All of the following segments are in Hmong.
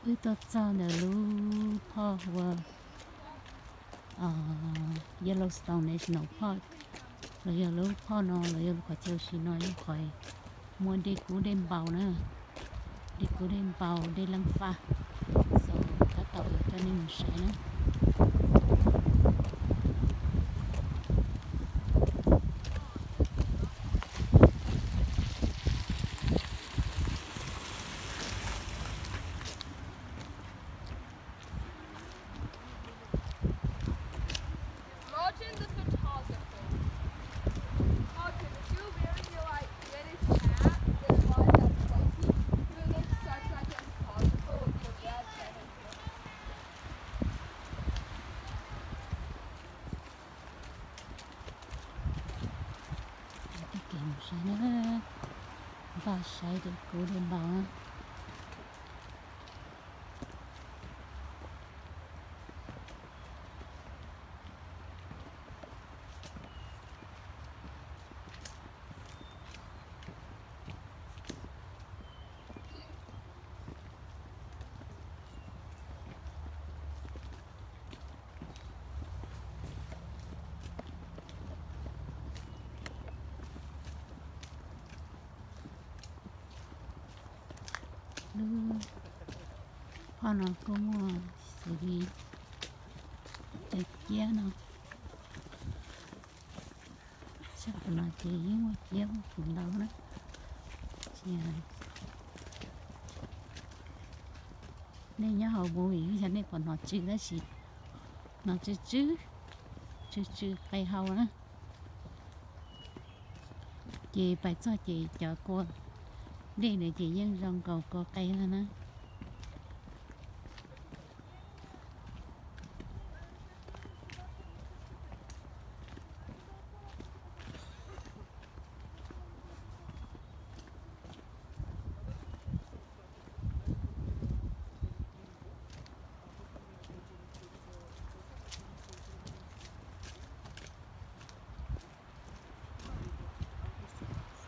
Wb tuaj txog ntawm lub phoj hu ua Yellowstone National Park, los yog lub phoj no los yog lub qhov chaw ua si no yog qhov muaj dej kub dej npau na, dej kub dej npau dej leej faj. So tab tom yuav coj nej mus saib na. Martin the photographer. Martin, if you really feel like getting fat, then buy that spicy. You look such like a photographer with your bad friend. Tib kev mus saib na, npaj saib dej kub dej npau na. Lub phoj no kuj muaj xws li cov ciab no. Sab tom no ces yeej muaj ciab muaj khuv ntau na. Nej nyob hauv movie yog nej pom hnov tsw tab sis hnov tsw tsw, tsw tsw qe hau na. Ces pais txog ces cov kua dej ntawd ces yeej zoo nkaus kua qe no na.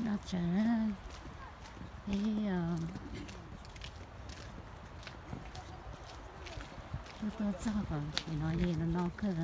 No tsawg peb tuaj tuaj txog kom nim no yog no no kawg.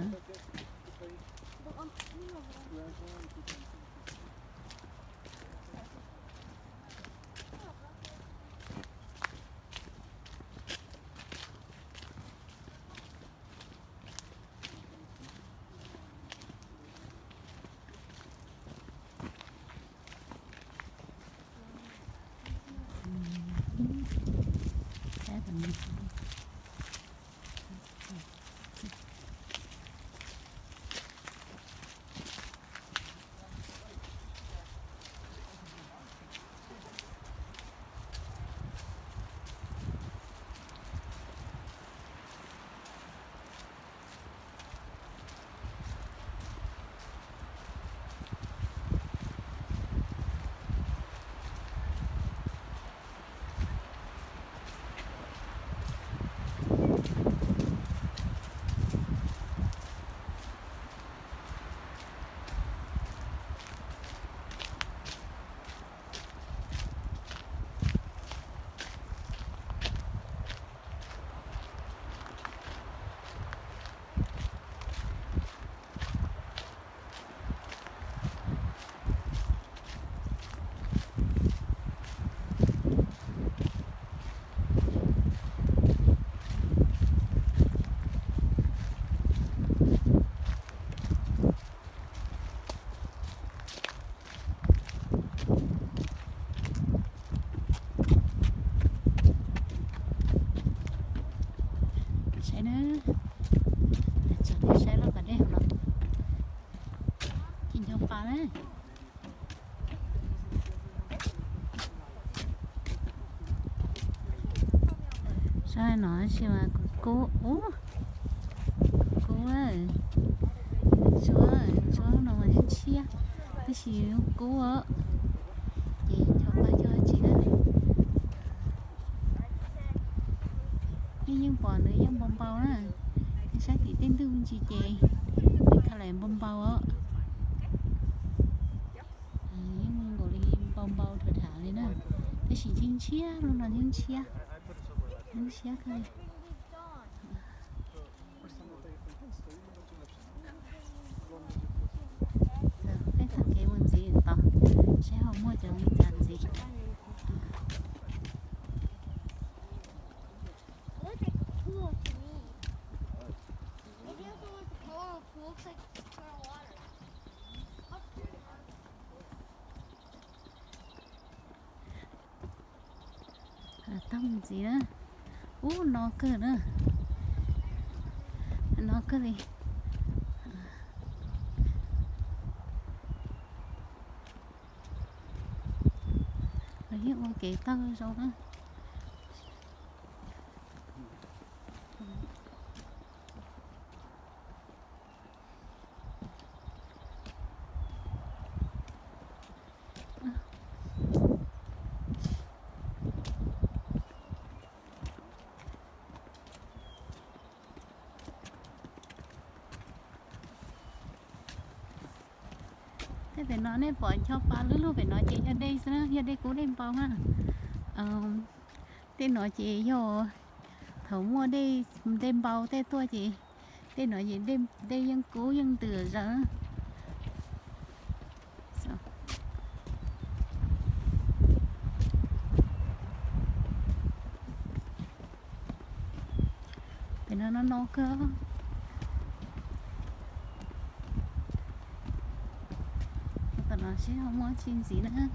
Saib na, txog saib lub pas dej no, tsis nco pa na. Saib no tab sis mas kub kub, kub, tsuab, tsuab no mas yeej tshiab, tab sis kub, ces nco pa cov tsis na. Nej yeej pom nws yeej npau npau na, nej saib tim tej ntug ntsis ces nws kha lais npau npau os. Yeej nkaus li npau npau dhawv dhawv li na, tab sis yeej ntshiab, lub no yeej ntshiab. Siab kawg li. Peb taug kev mus ntxiv tod seb ho muaj cov li cas ntxiv. Taug mus ntxiv na. Ub, no kawg na. No kawg li. Lawv yeej ua kev taug zoo na. Tej pem no nej pom ncho pa lub lug pem no ces yog dej xwb na, yog dej kub dej npau na. Tej no ces yog thaum muaj dej npau tej tuaj ces tej no ces dej yeej kub yeej ntws zawv. Pem no no no kawg. Tom no seb ho muaj tsi ntxiv na.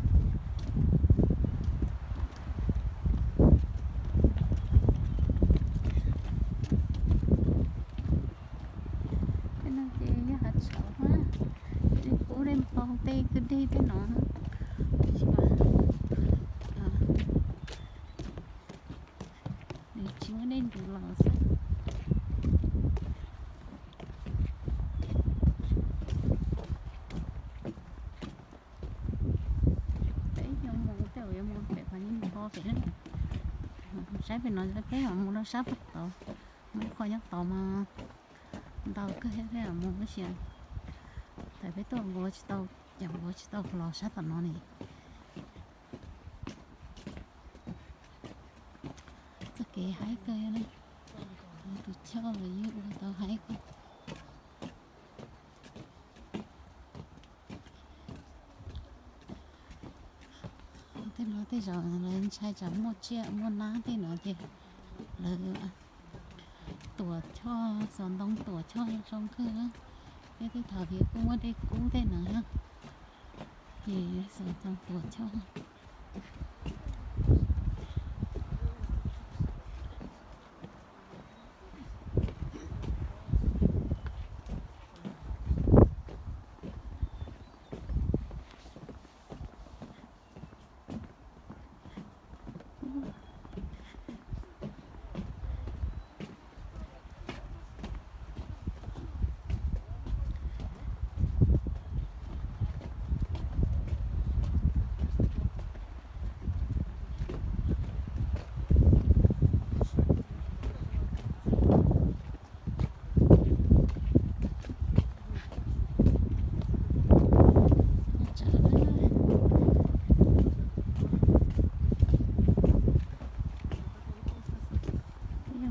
Tej no ces yog hav tshauv na, dej kub dej npau tej kwj deg tej no. Nws tsis muaj dej nrug los xwb. Peb yuav mus tej uas yuav mus pem qhov yeej npo pem na. Saib pem no peb mam mus rau sab tom tod, muaj ib qho nyob tod mas ntau kawg thiab, peb mam mus ib sim. Thaum peb tuaj nquav tsis tau, cov nquav tsis tau los sab tom no ne. Txoj kev haib kawg li, tus choj los yeej ua tau haib kawg. Tej no tej zaum lawv ntshai tsam muaj tsiaj muaj nab tej no ces lawv tuam choj, xov ntoo tuam choj zoo kawg na. Thiab tej thaum vim kuj muaj dej kub tej no na, ces xov ntoo tuam choj.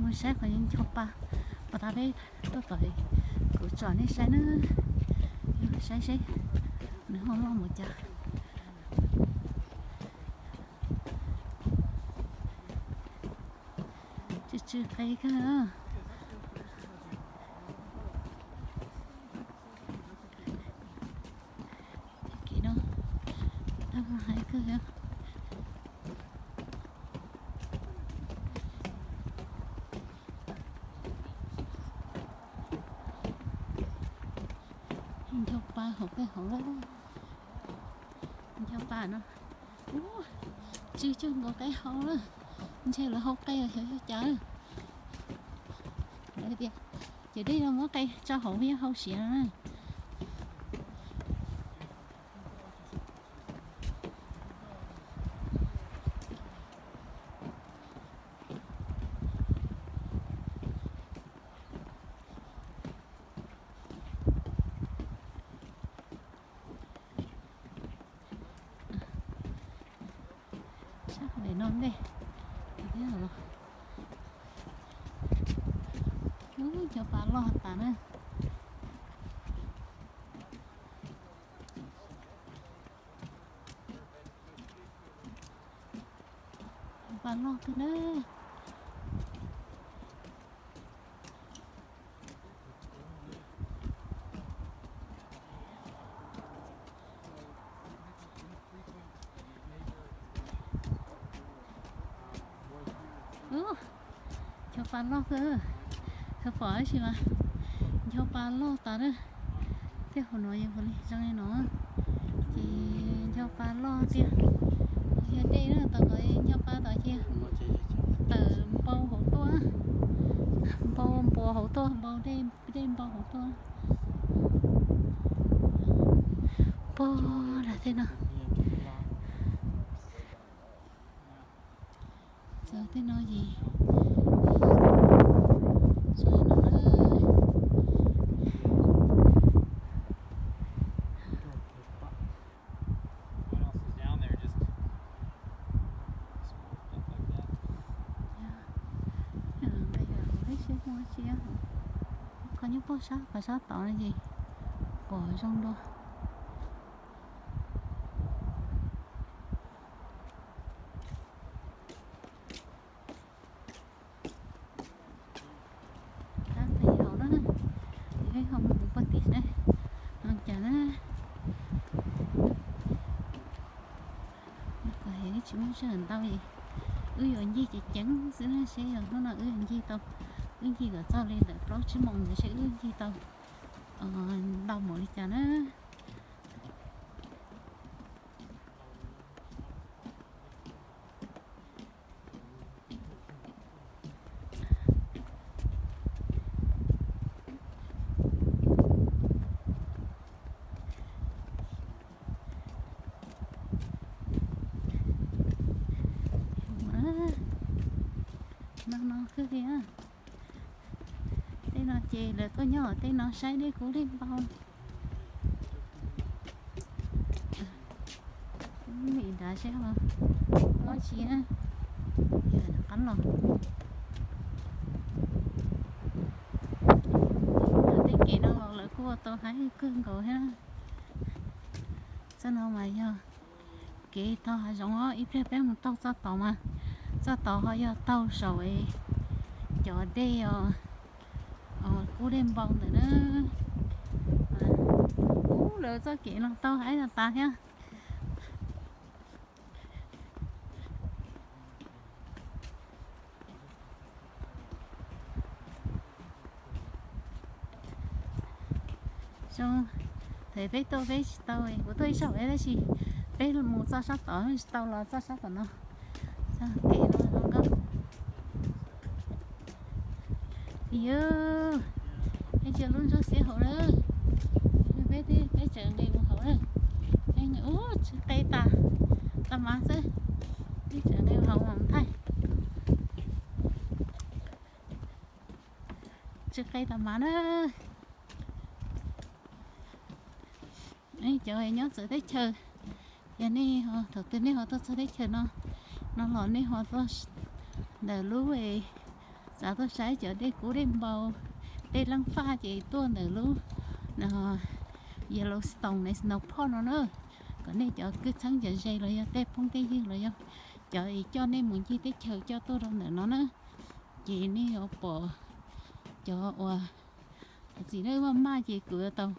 Mus saib qhov ncho pa, pas tas peb tuaj tod, kuv tsom nej saib na, saib seb nws ho loj mus cas. Tsw tsw qe kawg. Kev no tau haib kawg. Ncho pa hauv qe hauv lawm. Ncho pa no. Ub, tsw cuag nkaus qe hau lawm. Ntshe lawv hau qe los xyov yog cas. Lawv tias cov dej no muab qe tso hauv yog hau siav no na. Sab qhov ntawm no ntej thiab los. Cov pa loj tas na. Pa loj kawg na. Ub, cov pa loj kawg. Khaws pom tab sis mas ncho pa loj tas na. Tej hauv no yog li zoo li no ces ncho pa loj tiag. Yog dej na, tau kom ncho pa tom ces tawm npau hauv tuaj, npau npua hauv tuaj, npau dej, dej npau hauv tuaj. Pog, tej no, txog tej no ces txog no na. Kho nyob pog sab, qhov sab tod no ces pom zoo dua. Tab sis hauv na, peb ho mus pog tim seb no cas na. Kom tsis muaj sij hawm ntau, wb yuav ncig ceev ceev xwb na, seb yog hnub no wb yuav ncig tau, wb ncig kom txog li ntawm plaub tsib moos ntawd seb wb ncig tau ntau npaum li cas na. No no kawg li. Tej no ces lawv tuaj nyob tej no saib dej kub dej npau. Ib nrad seb ho muaj tsi na, qab los. Tej kev no los lawv kuj ua tau haib kawg nkaus thiab. Txoj no mas yog kev taug hav zoov os, ib pliag peb mus taug txoj tod mas, txoj tod ho yog taug saum cov dej os, kub dej npau ntawd na. Ub, lawv txoj kev no taug haib tas tas thiab. Zoo, thaum peb tuaj peb tsis tau, kuv tuaj ib sab tab sis peb mus txoj sab tod tsis tau los txoj sab tom no. Txoj kev no zoo nkauj. Yus, peb tsis lub ntsuab xiab hauv na, peb, peb tseem nqis mus hauv na. Ub, tsw qe tas, tas mas xwb, peb tseem nqis mus hauv mas thaij. Tsw qe tas mas na. Cov nyob txawv teb chaws, yog nej thaum twg nej ho tuaj txog teb chaws no, no los nej ho tuaj ntawm lub, xav tuaj saib cov dej kub dej npau, dej leej faj ces tuaj ntawm lub Yellowstone National Park no na. Kom nej cov kwv txheeb cov ze los yog tej phooj tej ywg los yog cov coj nej mus ncig teb chaws coj tuaj rau ntawm no na, ces nej yuav pom cov uas txiv neej maj maj ces kuv yuav tau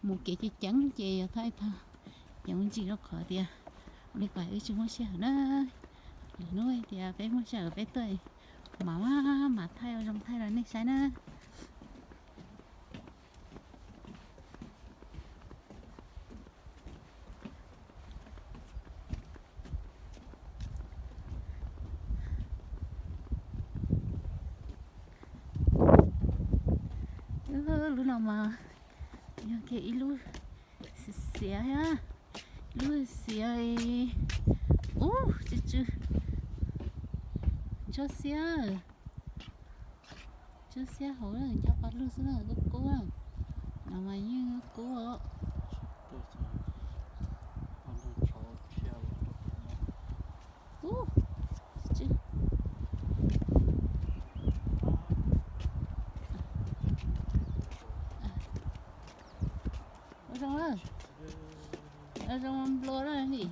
mus kev ceev ceev ces yog thaij tau ceev ntsis rau qhov tias ua li kom wb tsis muaj sij hawm na. Lwm hnub tias peb muaj sij hawm peb tuaj mam, mam thaij ua zoo thaij rau nej saib na. Lub no mas yog kiag ib lub xiav thiab, lub xiav, ub, tsw tsw, ntsuab xiab, ntsuab xiab hauv ncho pa lug xwb na, kub kub, no mas yeej kub os. Ub, tsw tsw. Zoo nplua li.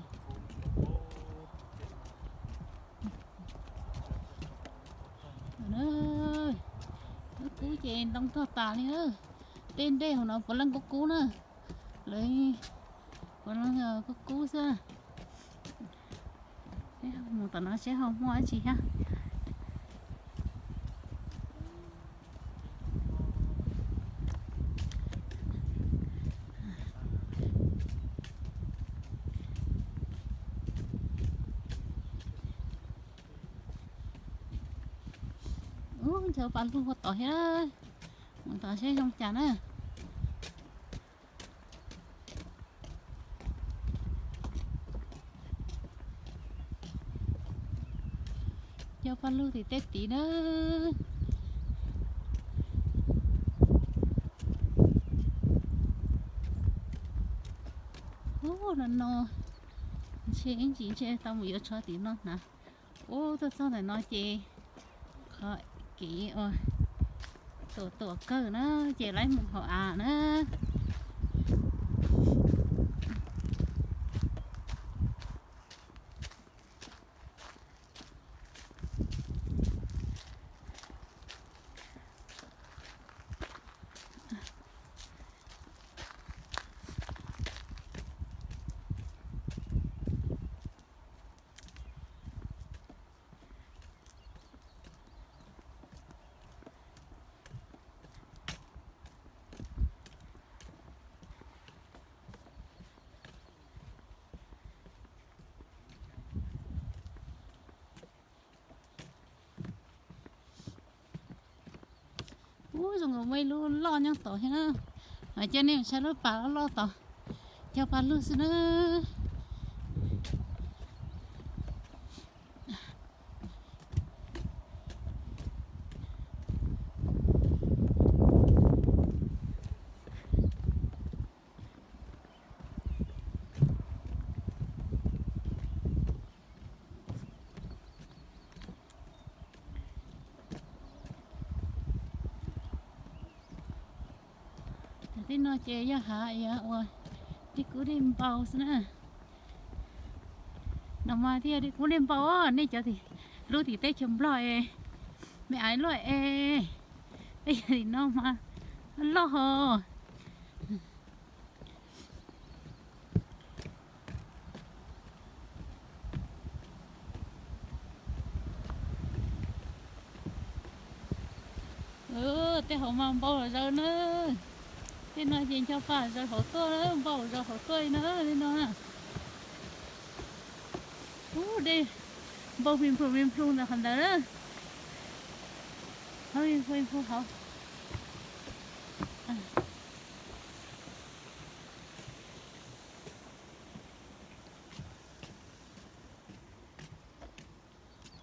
Lub kub ces ntoo tog tas li na. Tej dej hauv no puav leej kub kub na. Lawv puav leej kub kub xwb. Mus tom no seb ho muaj dab tsi thiab. Ub, ncho paj lug ua tod thiab. Mus tod seb zoo cas na. Ncho paj lug tim tej tid na. Ub, no no ntshe ib ntsis ntshe tau mus yuav tshuaj tim no hnav. Ub, tuaj txog ntawm no ces qhov kev ua tuam tuam kawg na, ces lawv mus hauv av na. Ub, zoo nkaus muaj ib lub loj nyob tod thiab na. Mas coj nej mus saib lub pas loj loj tod, cog pas lug xwb na. Tej no ces yog hav uas dej kub dej npau xwb na. No mas thiaj dej kub dej npau, nej cov lub tim teb chaws Nplog es me aiv luaj es, peb yog tim no mas loj hos. Tej hauv mas npau los zaws na. Tej no ces ncho pas zaws hauv tuaj, npau zaws hauv tuaj li no, tej no. Ub, dej npau pis nplug pis nplug ntawm qhov ntawd na. Pis nplug hauv.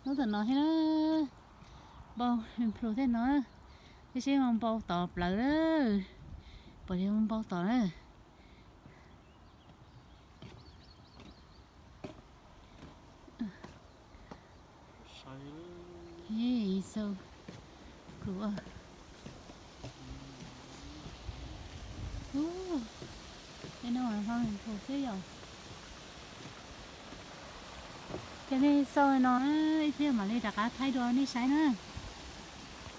Lub tom no thiab na, npau pis nplug tej no, tej seb mas npau tod plawv lawm, pom li npau tod na. Tej no ho pis nplug xwb yom. Ces nej xauj no ib pliag mam li rov qab thaij dua nej saib na.